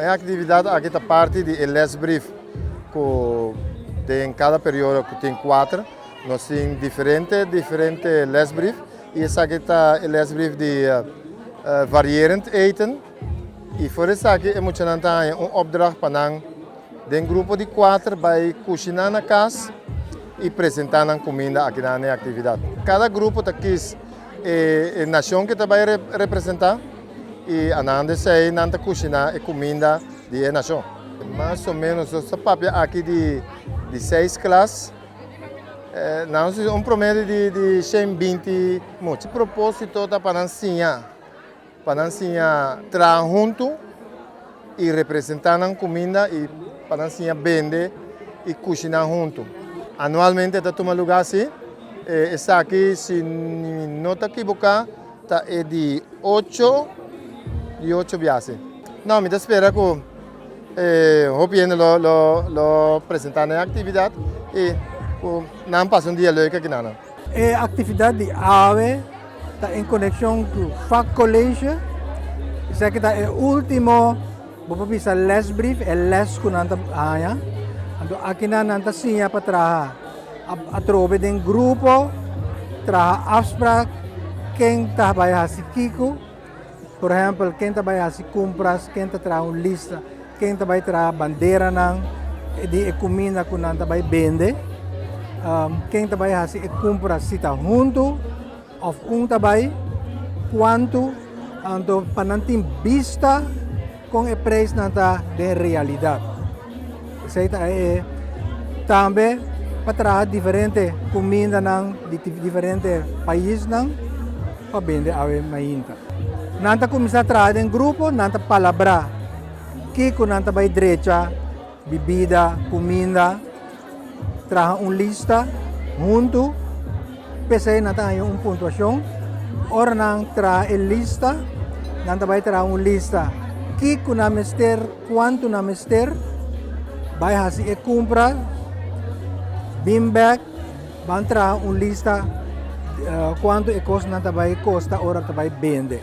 E aktividat aki ta parti di e lesbrief ku den kada periodo ku tin kuater. Nos tin diferente diferente lesbrief i esaki ta e lesbrief di variërend eten. I for esaki e muchanan ta haña un opdracht pa nan den grupo di kuater bai kushiná na kas i presentá nan kuminda aki na e aktividat. Kada grupo ta kis e nashon ku ta bai representá i anan di esei nan ta kushiná e kuminda di e nashon. Mas o ménos nos ta papia aki di seis klas. Nan un promedio di 120 mucha. E propósito ta pa nan siña traha huntu i representá nan kuminda i pa nan siña bende i kushiná huntu. Anualmente ta tuma lugá asina. Esaki, si no ta ekivoká, ta e di 8 biaha. No, mi ta spera ku hopi hende lo presentá na aktividat i ku nan pasa un dia leuk aki nan. E aktividat di awe ta den konekshon ku vakcollege. Esaki ta e último, bo por bisa, lesbrief, e les ku nan ta haña. Anto aki nan ta siña pa traha atrobe den grupo, traha afspraak, ken ta bai hasi kiko. Por ehèmpel, ken ta bai hasi kompras, ken ta traha un lista, ken ta bai traha banderanan di e kuminda ku nan ta bai bende. Ken ta bai hasi e kompras, si ta huntu òf un ta bai, kuantu, anto pa nan tin bista kon e preisnan ta den realidat. Esei ta e tambe pa traha diferente kumindanan di diferente paisnan pa bende awe mainta. Nan ta kuminsá traha den grupo, nan ta palabrá kiko nan ta bai drecha, bebida, kuminda, traha un lista huntu, p'esei nan ta haña un puntuashon. Ora nan traha e lista, nan ta bai traha un lista kiko nan mester, kuantu nan mester, bai hasi e kompra, bin bèk, ban traha un lista kuantu e kosnan ta bai kosta ora ta bai bende.